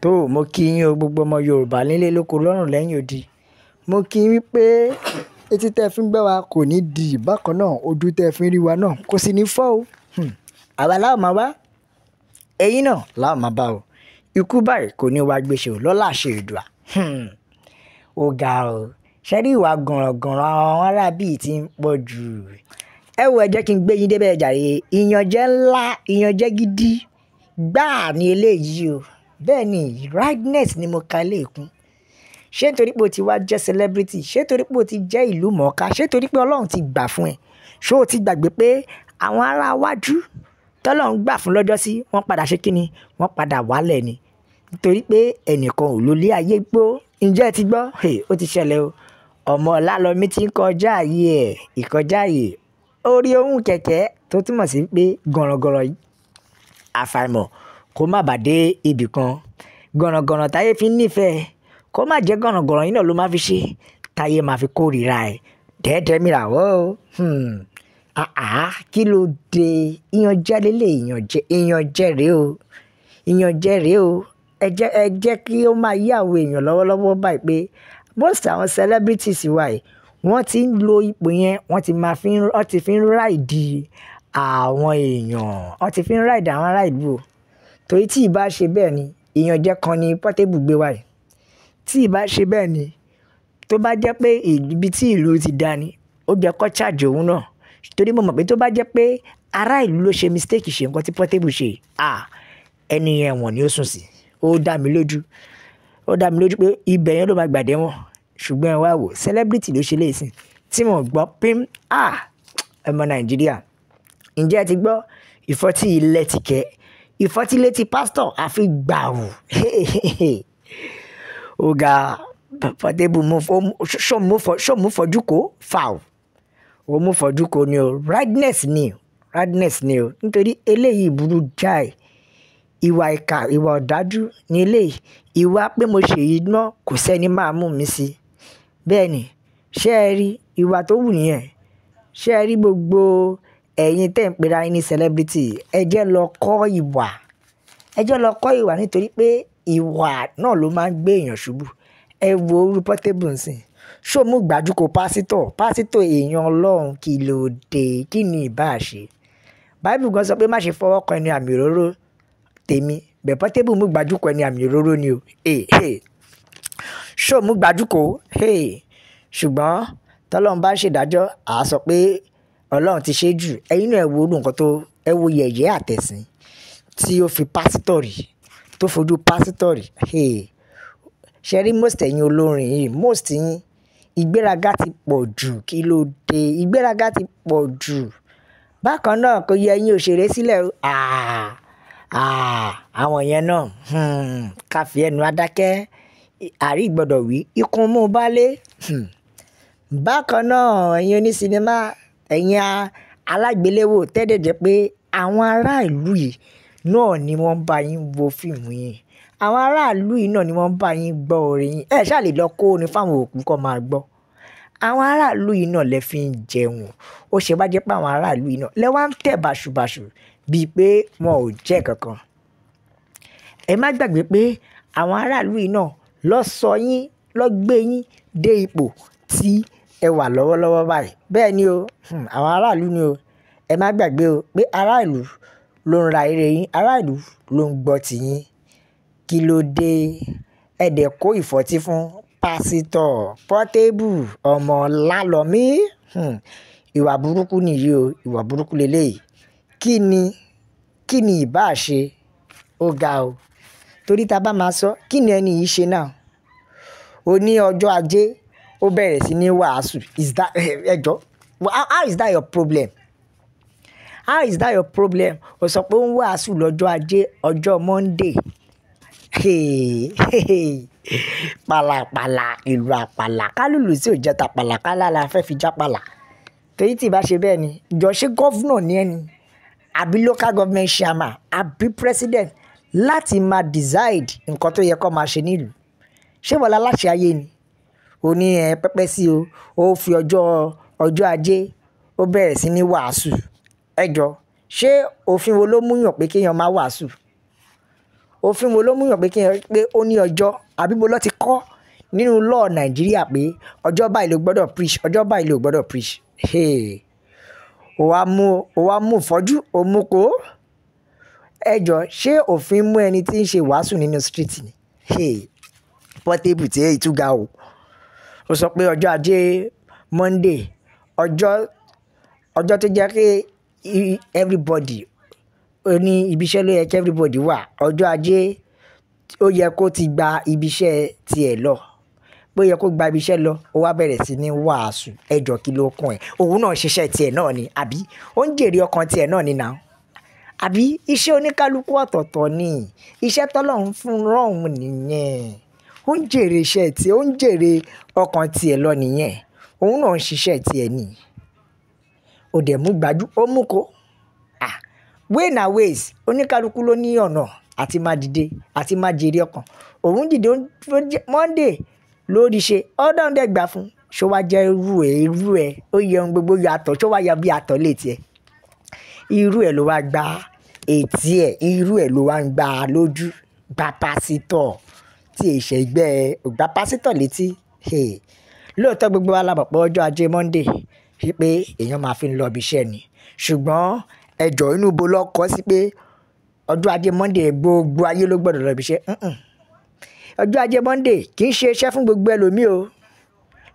Tó, mo kí yín o, gbogbo ọmọ Yorùbá nílé lóko lọ́rùn lẹ́yìn odi. Mo kí yín wípé etí tẹ fi ń gbọ́ wa kò ní di bákan náà, ojú tẹ fi ń rí wa náà kò sì ní fọ́ o. Àwa la ó máa wá, ẹ̀yin náà la ó máa bá o. Ikú báyìí kò ní wá gbéṣẹ́ o lọ́lá àṣẹ Èdùà. Ó ga o. Ṣé rí ìwà gànràngànrà àwọn aráabí tí ń pọ̀ jù? Ẹ wo, ẹ jẹ́ kí n gbé yín débẹ̀ jàre. Ìyànjẹ ńlá, ìyànjẹ gidi gbáà ní eléyìí o. Bẹ́ẹ̀ ni, rightness ni mo ka eléyìí kún. Ṣé nítorí pé o ti wá jẹ́ celebrity? Ṣé nítorí pé o ti jẹ́ ìlú mọ̀ọ́ká? Ṣé nítorí pé Ọlọ́run ti gbà fún ẹ? Ṣé o ti gbàgbé pé àwọn ará wájú tọ́lọ́run gbà fún lọ́jọ́sí, wọ́n padà ṣe kíni? Wọ́n padà wálẹ̀ ni. Nítorí pé ẹnìkan ò lólé ayé gbó. Ǹjẹ́ ẹ ti gbọ́? Hey, ó ti ṣẹlẹ̀ o. Ọmọ Ọlálọmí tí ń kọjá ayé ẹ̀, ìkọjá ayé. Orí ohun kẹ̀kẹ́ tó túmọ̀ sí pé gànràngànrà yìí, àfàìmọ̀ kó má bà dé ibì kan. Gànràngànrà táyé fi ń nífẹ̀ẹ́, kó má jẹ́ gànràngànrà yìí náà ló máa fi ṣe, táyé máa fi kórìíra ẹ̀. Dẹ́dẹ́ mìràwọ́ o. Àá, kí ló dé? Ìyànjẹ lélẹ̀, ìyànjẹ, ìyànjẹ rèé o. Ìyànjẹ rèé o. Ẹ jẹ́ kí ó máa yé àwọn èèyàn lọ́wọ́lọ́wọ́ báyìí pé most àwọn celebrities wa yìí, wọ́n ti ń lo ipò yẹn, wọ́n ti fi ń ride àwọn èèyàn, wọ́n ti fi ń ride àwọn ará ìlú o. Torí tí ì bá ṣe bẹ́ẹ̀ ni, ìyànjẹ kan ni Portable gbé wá yìí. Tí ì bá ṣe bẹ́ẹ̀ ni, tó bá jẹ́ pé ibi tí ìlú ti dá ni, ó jẹ́ kó charge òun náà. Torí mo mọ̀ pé tó bá jẹ́ pé ará ìlú ló ṣe mistake ṣe nǹkan tí Portable ṣe, ah, ẹni yẹn ẹ̀wọ̀n ni ó sùn sí. Ó dá mi lójú. Ó dá mi lójú pé ibẹ̀ yẹn ló máa gbà dé wọ́n. Ṣùgbọ́n ẹ wá wò, celebrity ló ṣe léyìí sí. Tí mo gbọ́ pín, ah, ọmọ Nàìjíríà. Ǹjẹ́ ẹ ti gbọ́? Ìfọ́tí ilẹ̀ ti kẹ́. Ìfọ́tí létí pásítọ̀ àfi gbàù. Ó ga. Portable mú, ṣó mú fojú kó foul. Ó mú fojú kó ni o. Rightness ni, rightness ni o. Nítorí eléyìí burú jáì. Ìwà ìkà, ìwà ọ̀dájú ni eléyìí. Ìwà pé mo ṣe èyí ná, kò sẹ́ni máa mú mi sí. Bẹ́ẹ̀ ni, ṣé ẹ rí ìwà tó wù níyẹn? Ṣé ẹ rí gbogbo ẹ̀yin tí ẹ̀ ń pera yín ní celebrity? Ẹ jẹ́ lọ kọ́ ìwà. Ẹ jẹ́ lọ kọ́ ìwà nítorí pé ìwà náà ló máa ń gbé èèyàn ṣubú. Ẹ wo irú Portable ńsìn. Ṣé o mú gbájú kó pásítọ̀? Pásítọ̀ èèyàn Ọlọ́run, kí ló dé? Kí ni ìbá ṣe? Bible gan sọ pé má ṣe fọwọ́ kan ẹni àmì òróró tèmi. Bẹ̀ Portable mú gbájú kó ẹni àmì òróró ni o. Hey, hey. Ṣé o mú gbájú kó? Hey. Ṣùgbọ́n tọ́lọ́run bá ń ṣèdájọ́, a sọ pé Ọlọ́run ti ṣe jù. Ẹ̀yin náà ẹ wo irú nǹkan tó, ẹ wo yẹ̀yẹ́ àtẹ̀sìn tí ó fi pásítọ̀ rí, tó fojú pásítọ̀ rí. Hey. Ṣé rí most ẹ̀yin olórin yìí, most yín, ìgbéraga ti pọ̀ jù. Kí ló dé? Ìgbéraga ti pọ̀ jù. Bákan náà kò yẹ ẹ̀yin òṣèré sílẹ̀ o. Ah, ah, àwọn yẹn náà, ká fi ẹnu adákẹ́, àrí gbọdọ̀ wí, ikún mú bá lé. Bákan náà, ẹ̀yin oní sinimá, ẹ̀yin alágbéléwò tẹ́lẹ̀ jẹ́ pé àwọn ará ìlú yìí náà ni wọ́n bá yín wo fíìmù yín. Àwọn ará ìlú yìí náà ni wọ́n bá yín gbọ́ orin yín. Ẹ ṣá lè lọ kó orin fún àwọn òkú kó máa gbọ́. Àwọn ará ìlú yìí náà lẹ fi ń jẹun. Ó ṣe bá jẹ́ pé àwọn ará ìlú yìí náà lẹ wá ń tẹ̀ bàṣubàṣu bíi pé wọn ò jẹ́ kankan. Ẹ má gbàgbé pé àwọn ará ìlú yìí náà lọ sọ yín, lọ gbé yín dé ipò tí ẹ wà lọ́wọ́lọ́wọ́ báyìí. Bẹ́ẹ̀ ni o, àwọn ará ìlú ni o. Ẹ má gbàgbé o pé ará ìlú ló ń ra ire yín, ará ìlú ló ń gbọ́ ti yín. Kí ló dé? Ẹ dẹ̀ kó ìfọ́tí fún pásítọ̀ Portable ọmọ Ọlálọmí. Ìwà burúkú nìyí o, ìwà burúkú léleyìí. Kí ni ìbá ṣe? Ó ga o. Torí tí a bá máa sọ, kí ni ẹni yìí ṣe náà? Ó ní ọjọ́ ajé, ó bẹ̀rẹ̀ sí ní wàásù. Is that, ẹ jọ, how is that your problem? How is that your problem? Ó sọ pé ó ń wàásù lọ́jọ́ ajé, ọjọ́ Monday. Hey, hey, pàlàpàlà, ìlú àpàlà. Kálùlù tí ò jẹ́ tàpàlà, kálá la fẹ́ fi jápàlà. Torí tí ì bá ṣe bẹ́ẹ̀ ni, jọ ṣé governor ní ẹ ni? Àbí local government chairman, àbí president láti máa decide nǹkan tó yẹ kó máa ṣe nílùú? Ṣé ìwọ láláṣẹ ayé ni? Ó ní ẹ pẹpẹ sí o, ó fi ọjọ́ ajé, ó bẹ̀rẹ̀ sí ní wàásù. Ẹ jọ, ṣé òfin wo ló mú yàn pé kí èèyàn máa wàásù? Òfin wo ló mú yàn pé kí ẹ pé ó ní ọjọ́ àbí bo ló ti kọ́ nínú law Nàìjíríà pé ọjọ́ báyìí ló gbọ́dọ̀ preach, ọjọ́ báyìí ló gbọ́dọ̀ preach? Hey. Ó wá mú ìfọ́jú, ó mú kó. Ẹ jọ, ṣé òfin mú ẹni tí ń ṣe wàásù nínú street ni? Hey. Portable tí èyí tún ga o. Ó sọ pé ọjọ́ ajé Monday, ọjọ́ tó jẹ́ pé everybody ó ní ibi iṣẹ́ ló yẹ kí everybody wà. Ọjọ́ ajé ó yẹ kó ti gba ibi iṣẹ́ tiẹ̀ lọ. Bó yẹ kó gba ibi iṣẹ́ lọ, ó wá bẹ̀rẹ̀ sí ní wàásù. Ẹ jọ, kí ló kún ẹ̀? Òun náà ṣiṣẹ́ tiẹ̀ náà ni, àbí? Ó ń jèrè ọkàn tiẹ̀ náà ni now. Àbí iṣẹ́ oníkálukú ọ̀tọ̀ọ̀tọ̀ ni. Iṣẹ́ t'Ọlọ́run fún rán nìyẹn. Ó ń jèrè iṣẹ́ tiẹ̀, ó ń jèrè ọkàn tiẹ̀ lọ nìyẹn. Òun náà ń ṣiṣẹ́ tiẹ̀ ni. Ó dẹ̀ mú gbájú, ó mú kó. Ah, way na ways. Oníkálukú ló ní ọ̀nà àti máa dìde, àti máa jèrè ọkàn. Òun dìde Monday lórí ṣe, Ọlọ́run dẹ̀ gbà fún. Ṣé ó wá jẹ́ irú ẹ, ó yẹ ohun gbogbo yàtọ̀, ṣé ó wá ya bí àtọ̀ létí ẹ? Irú ẹ ló wá gba etí ẹ, irú ẹ ló wá ń gba lójú, gba pásítọ̀ tí èṣẹ̀ ẹgbẹ́ ẹ, ò gba pásítọ̀ létí. Hey. Lóòótọ́ gbogbo wa la mọ̀ pé ọjọ́ ajé Monday wípé èèyàn máa fi ń lọ ibi iṣẹ́ ni. Ṣùgbọ́n ẹ jọ, inú ibo ló kọ sí pé ọjọ́ ajé Monday gbogbo ayé ló gbọ́dọ̀ lọ ibi iṣẹ́? Ọjọ́ ajé Monday kì í ṣe iṣẹ́ fún gbogbo ẹlòmíì o.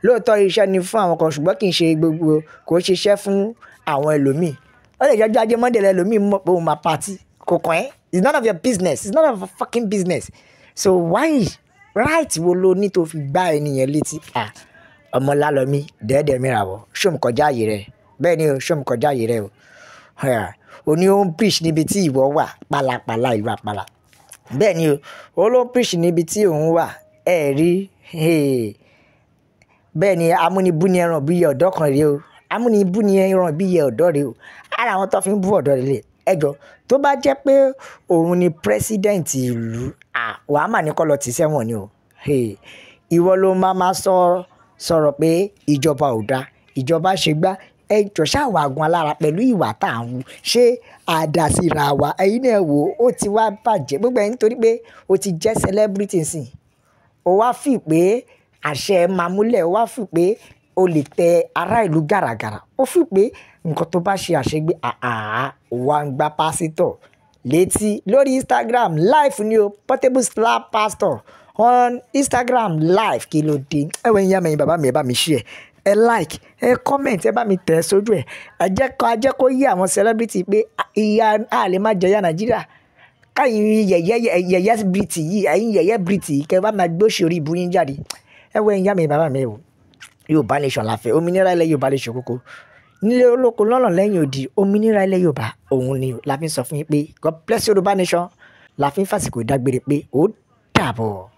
Lóòótọ́ iṣẹ́ ni fún àwọn kan, ṣùgbọ́n kì í ṣe gbogbo, kò ṣe iṣẹ́ fún àwọn ẹlòmíì. Ó lè jẹ́ ọjọ́ ajé Monday lẹ́lòmíì mọ̀ pé òun máa party. Kò kàn ẹ́. It's none of your business. It's none of your fucking business. So why right wo lo ní tó fi gbá ẹni yẹn létí? Ah, ọmọ Lálọ́mí, dẹ́ẹ̀dẹ́ mìíràn, ṣó ń kọjá ààyè rẹ? Bẹ́ẹ̀ ni o, ṣó ń kọjá ààyè rẹ o? O ní ó ń preach níbi tí ìwọ wà, pálapàla ìlú àpàlà. Bẹ́ẹ̀ ni o, ó ló ń preach níbi tí òun wà. Ẹ rí, bẹ́ẹ̀ ni amúnibú ni ẹran bí iye ọ̀dọ́ kan rèé o. Amúnibú ni ẹran bí iye ọ̀dọ́ rèé o. Ara àwọn tó fi ń bú ọ̀dọ́ rèé lè. Ẹ jọ, tó bá jẹ́ pé òun ni president ìlú, ah, wàá mà ní kó lọ tì sẹ́wọ̀n ni o. Hey. Ìwọ ló máa ma sọ̀rọ̀ pé ìjọba ò dá, ìjọba ṣe gbá. Ẹ jọ, ṣá wà gan alára pẹ̀lú ìwà tá à ń wù. Ṣé àdàsíra wa? Ẹ̀yin náà wò ó ti wá bàjẹ́. Gbogbo ẹ̀ nítorí pé o ti jẹ́ celebrity nsìn. O wá feel pé àṣẹ máa múlẹ̀, o wá feel pé o lè tẹ ará ìlú gàràgàrà. Ó feel pé nǹkan tó bá ṣe àṣegbé, àáà, o wá ń gba pásítọ̀ létí lórí Instagram live ni o. Portable slap pastor on Instagram live. Kí ló dé? Ẹ wọ ẹ̀yin ìyá mi, ẹ̀yin bàbá mi, ẹ bá mi share, ẹ like, ẹ comment, ẹ bá mi tẹ̀ sójú ẹ. Ẹ jẹ́ kó, a jẹ́ kó yé àwọn celebrity pé ìyà a lè máa jẹ ìyà Nàìjíríà. Káyìn yẹ̀yẹ́ yẹ̀yẹ́ Briti yìí, ẹ̀yin yẹ̀yẹ́ Briti yìí, kí ẹ bá máa gbé òṣì orí ibu yín jáde. Ẹ wọ ẹ̀yin ìyá mi, ẹ̀yin bàbá mi o. Yorùbá nation la fẹ́. Òmìnira ilẹ̀ Yorùbá lè ṣe kókó. Nílé olóko lọ́nà lẹ́yìn odi, òmìnira ilẹ̀ Yorùbá òun ni la fi ń sọ fún yín pé God bless Yorùbá nation. La fi ń fàsìkò ìdágbére pé ó dàbọ̀.